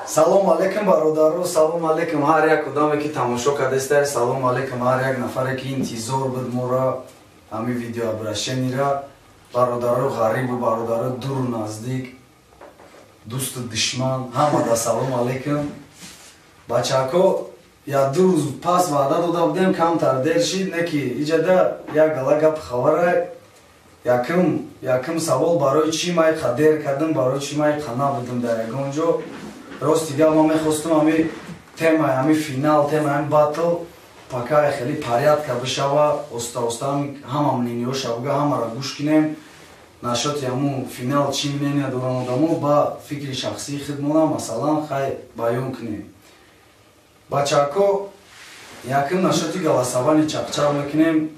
Салом алейкум, бародаро, салом алейкум ҳар як одаме, ки тамошо кардеста, салом алейкум ҳар як нафаре, ки интизор буд моро, ҳамин видеообращение ра. Бародаро ғарибу бародаро дуру наздик, дӯсту душман, ҳамада салом алейкум. Бачако, я 2 рӯз пас ваъда дода будем, камтар дер шид, не ки иҷада як гала гап хабара. Якум савол: барои чӣ май қа дер кардам, барои чӣ май қа набудам дар ягон ҷо? Рости гап, ман мехостам ҳами темаи ҳами финал, темаи ҳами батл пока хеле порядка бишава, оста оста ҳама мнение ҳоша буга, ҳамаро гӯш кунем, насчёт и ҳамун финал чӣ мнение доран одамо, ба фикри шахсии худмона, масалан, хай баён кунем. Бачако, якум насчёт и голосование чақчақ мекунем.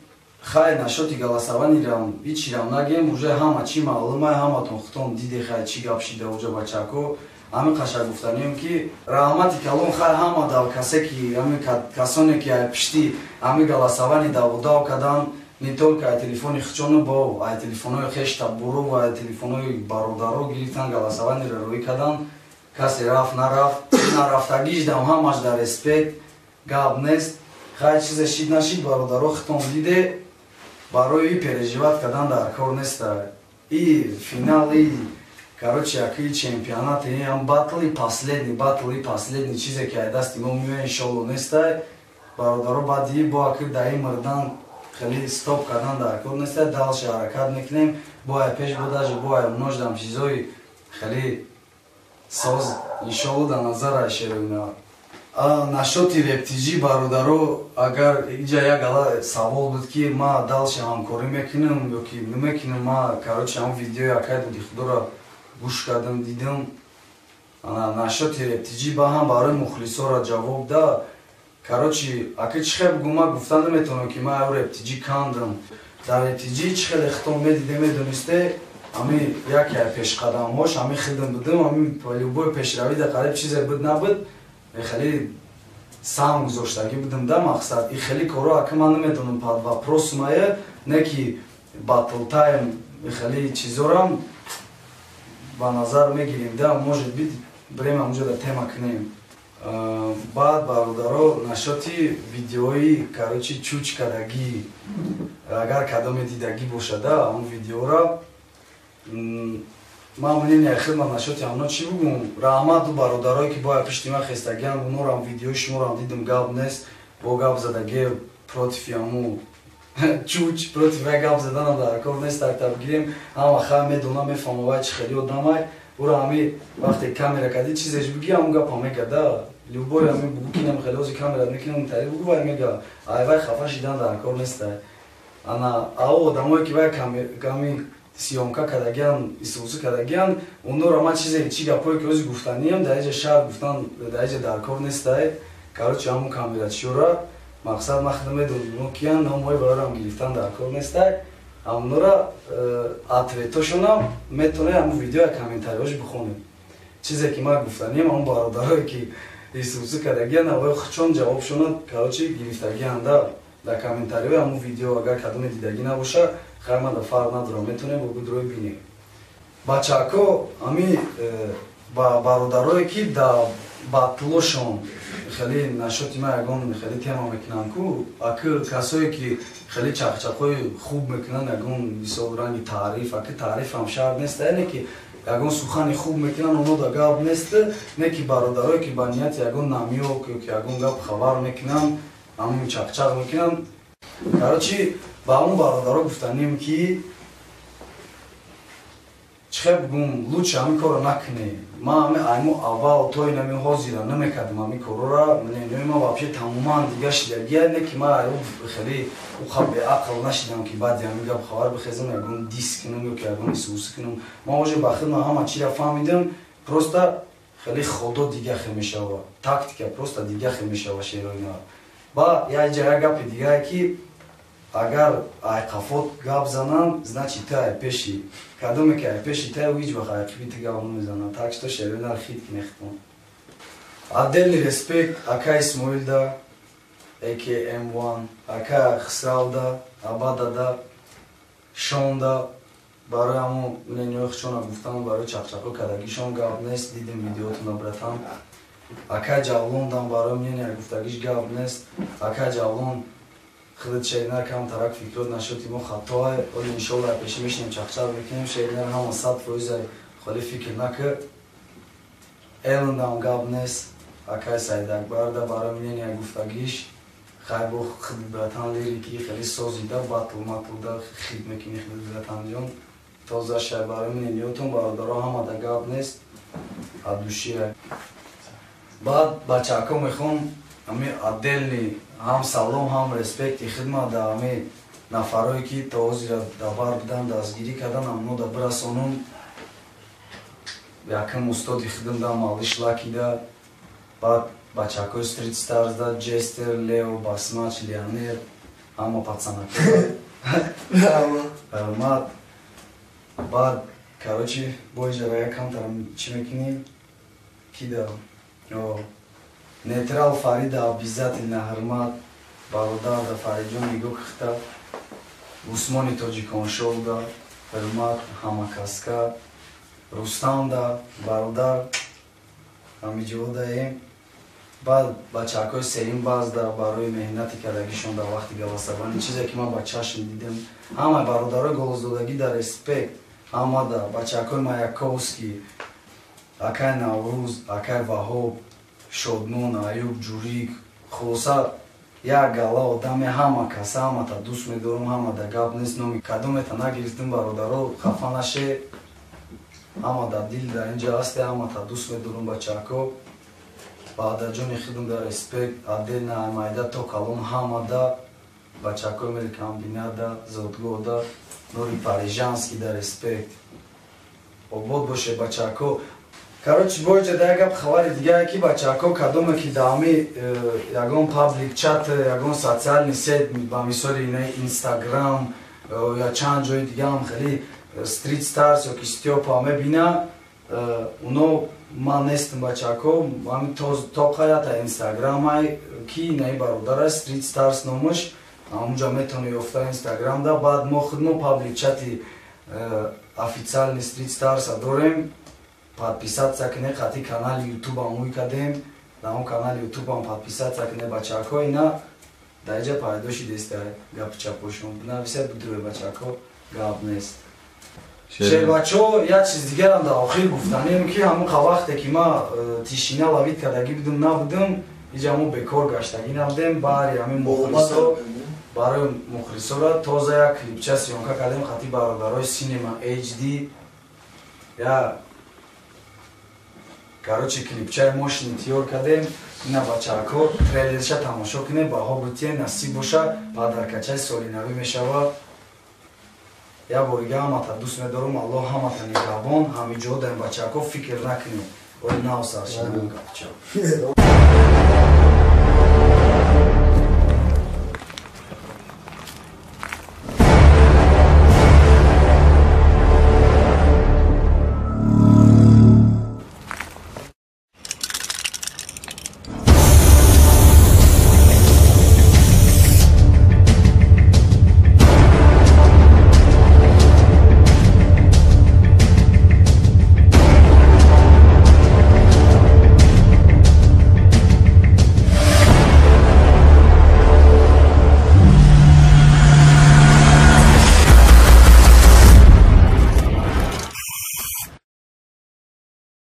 Хай, насчёт и голосование рам ҳичирам нагем, уже ҳама чӣ маълума, ҳаматон худтон диде, хай, чӣ гап шида уҷа. Бачако, ҳамин қаша гуфтанием, ки раҳмати калон, хай, ҳама дав касе ки ҳамин касоне ки ай пишти ҳамин голосование давудав кадан, не только ай телефони хичону, бо ай телефонҳои хештабуру ва ай телефонҳои бародаро гирифтан, голосование ро рӯӣ кадан. Касе рафт, нарафт, нарафтагиш дам ҳамаш дар респект, гап нест. Хай, чизе шид, нашид, бародаро, хитон диде, барои переживать кардан дар кор неста. И финал, и, короче, яки чемпионат, ам батли, последний батли, последний чизе ки ай дасти мо меоя, иншолло, нестай, бародаро. Баъди бо аки даи мирдан хеле стоп кардан дар кор нестай, дальше ҳаракат мекунем, бо ай пеш бо даже бо ай множдам чизои хеле соз, иншолло, дар назар ай шероина. Насчёт и рептиҷӣ, бародаро, агар иҷа як ала савол буд, ки ма дальше ҳамкорӣ мекунам ё ки намекунам, ма, короче, ҳамн видеои акай Дуди Худоро гӯш кардам, дидам. Насчёт и рептиҷӣ ба ҳам барои мухлисоро ҷавоб да. Короче, ака, чӣ хел бугум, ма гуфта наметавонам, ки ма аю рептиҷӣ кандам. Дар рептиҷӣ чӣ хеле хитон медиде, медонисте, ами яке пешқадамҳош ами хидм будам. Ами любой пешравӣ да қариб чизе буд набуд, хеле сам гузоштагӣ будам да. Мақсад, и хеле коро ака ман намедонам, под вопрос мая, не ки батл тайм хеле чизорам ба назар мегирем да, может быть, брем ҳамуҷо да тема кунем. Баъд, бародаро, насчёт и видеои, короче, чуч кардагӣ, агар кадоме дидагӣ бошада он видеора, ман мнение хидмат насчёт и ҳамно чӣ бугум? Раҳмату бародарое, ки бояд пишти ман хестагиан, онорам видеои шуморам дидам, гап нест, бо гап задагӣ против ҳаму чуч, против я гап заданам дар кор нест. Так бигирем, ҳама хай медонам, мефаҳмам, вай чӣ хели одамай. Ура ҳами вақте камера кардӣ, чизеш буги, ҳамун гапа мега да. Любой ҳами бугу, кинам хеле ози камера мекунам, тари бугу, вай мега. Ай вай хафа шидан дар кор нестай. Ана ао одамое, ки вай ками съёмка кардагиан, исусу кардагиан, онора ман чизе, чӣ гапое ки ози гуфтаниям, дар иҷа шаҳр гуфтан, дар иҷа дар кор нестай. Короче, ҳамун камерачиёра, мақсад, ман худам медонам киян, номҳои барорам гирифтан дар кор нестай. Ҳамонора ответ ошонам метавонед ҳамун видеоя комментариҳош бихонед. Чизе ки ман гуфтаниям, ҳамун бародарое, ки исусу кардагиан, авои хучон ҷавобшона, короче, гирифтагиан да дар комментариҳои ҳамун видео. Агар кадоме дидагӣ набоша, хай, ман да фарқ надорам, метавонем бо гудрои бинем. Бачако, ами ба бародарое, ки да батлошон хеле насчёт и ман ягон хеле тема мекунанд ку, аки касое, ки хеле чақчақҳои хуб мекунанд, ягон мисол ранги таъриф, аки таърифам шарт нест, яъне ки ягон сухани хуб мекунанд, оно да гап нест, не ки бародарое, ки ба нияти ягон намёк ё ки ягон гап хабар мекунанд, ҳамун чақчақ мекунанд. Короче, ба ҳамун бародаро гуфтанем, ки чӣ хел бугум, лучше ҳамин корро накунед. Ман ҳами айму аввал то инами ҳозира намекардам ҳамин коррора, мнение ман вообще тамоман дига шидагия, не ки ман хеле уха беақл нашидам, ки баъди ҳамин гап хабар бихезам, ягон диск кунам ё ки ягон исус кунам. Ман уже ба хидмат ҳама чиро фаҳмидам, просто хеле ходо дига хел мешава, тактика просто дига хел мешава, шероина. Ба як ҷа як гапи дигае, ки агар айқафот гап зананд, значит, ты ай пеши. Кадоме ки ай пеши тай, ҳеҷ вақт айқиби ты гап намезанад. Так что шероина хит кинехтон. Отдельный респект ака Исмоилда, АКМ1, ака Хисравда, Абадада, Шонда. Барои ҳамун мнениҳои худшона гуфтам, барои чақчақо кардагишон гап нест, дидем видеотона, братан. Акай Ҷавлон дам барои мнения гуфтагиш гап нест. Акай Ҷавлон, худат Шеринар камтарак фикрот нашуд, мо хатоай, оли иншолла пеши мешинем, чақчақ мекунем. Шеринар ҳама 100% холи фикр накард. Элндам гап нест. Акай Саидакбарда барои мнения гуфтагиш. Хайбо худ, братан, лирики хеле созида, батл матлда хид мекунӣ худ, братанҷон. Тоза шай барои мнениётон, бародаро, ҳамада гап нест. От души. Баъд бачаҳако мехоҳам ҳами отдельный ҳам салом, ҳам респекти хидмат да ҳами нафарое ки то ҳозира дар бар будан, дастгирӣ кардан, ҳамоно да бирасонум. Якм устоди хидм да Малиш Лакида, баъд бачаҳакои Street Stars да Джестер, Лео, Басмач, Леонер, ҳама пацанако ҳурмат. Баъд, короче, боиҷара якамтарам чӣ мекунӣ кида Нейтрал Фарида обязательно ҳурмат, бародар да Фариҷон нигоҳ кихта, Усмони Тоҷиконшовда ҳурмат, ҳамакаска, Рустамда, бародар, ҳамиҷодаем. Баъд бачаҳакои сеюм баъзда барои меҳнати кардагишон дар вақти голосование, чизе ки ман ба чашм дидем, ҳамаи бародарои голосдодагӣ да респект, ҳамада бачаҳакои Маяковский, акай Наврӯз, акай Ваҳоб, Шодмон, Аюб, Ҷурик, хулоса як гала одаме, ҳама каса, ҳамата дӯст медорам, ҳамада гап нест. Номи кадомета нагирифтим, бародаро, хафа наше, ҳама дар дил дар инҷа ҳасте, ҳамата дӯст медорам, бачаҳако. Баъдаҷони хидм да респект отдельно, майда то калон ҳамада, бачаҳакои мелкамбинада, зодгоҳда, Нури Парижанский да респект. Обод боше, бачаҳако. Короче, боиҷа да як гап хабари дигае ки бачаҳако, кадоме ки даами ягон паблик чат, ягон социальный сеть, ба мисоли Инстаграм ё чанд ҷои дигаам хеле Street Stars ё ки Стёпа мебина, уно ман нестам, бачаҳако. Ҳами тоқаята Инстаграмай ки наи бародара Street Stars номаш, ҳамунҷа метавонӣ ёфта Инстаграмда. Баъд мо худмо паблик чати официальный Street Stars-а дорем, подписаться кне, қати канали Ютубам ӯй кардем, дар он канали Ютубам подписаться кне, бачаҳако. Ина дар иҷа пайдо шидеста гапи чапошон бинависед, бидуре, бачаҳако, гап нест. Шербачо, як чиз дигарам дар охир гуфтанем, ки ҳамон вақте ки ма тишина ловить кардагӣ будум, набудум, иҷа мо бекор гаштагӣ набудем. Баъри ҳамин мухлисо, барои мухлисора тоза як клипча съёмка кардем қати бародарои Cinema HD. Я, короче, клипчаи мошини тиёр кардем. Ина, бачаҳако, трейлерша тамошо кунем, баҳо бутие, насиб боша, подаркачаи соли навӣ мешава. Як бори дига ҳамата дӯст медорам, Аллоҳ ҳамата нигаҳбон. Ҳамиҷо даем, бачаҳако, фикр накунем, оли нав саршинам гапча.